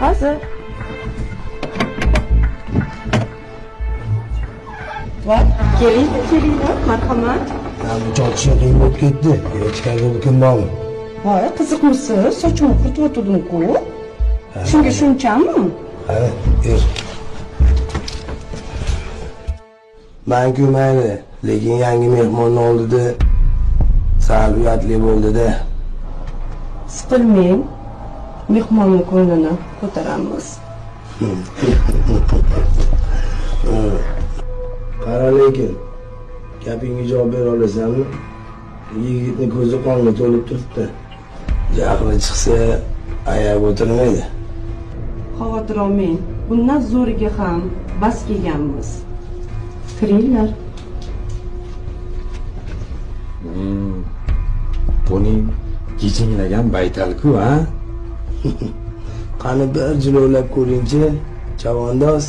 Hozir. Voy, keling, kelinglar, marhamat. Bu cho'chishim qiyin bo'lib ketdi. Ichkarida bu kim bormi? Voy, qiziqmisiz? Sochimni quritayotgandim-ku. Shunga shunchami? Qani, yur. Man-ku mayli, lekin yangi mehmonni oldida sal uyatli bo'ldi-da. Siqilmang. Mehmonni ko'nglini ko'taramiz. Qara lekin, gapingga javob bera olasanmi? Yigitni ko'zi qonga to'lib turibdi. Jahli chiqsa, ayab o'tirmaydi. Xavotir olmang. Bundan zo'riga ham bas kelganmiz. Kiringlar. Buning gijinglagan baytal-ku, a? Qani bir jilovlab ko'ringchi, chavandoz.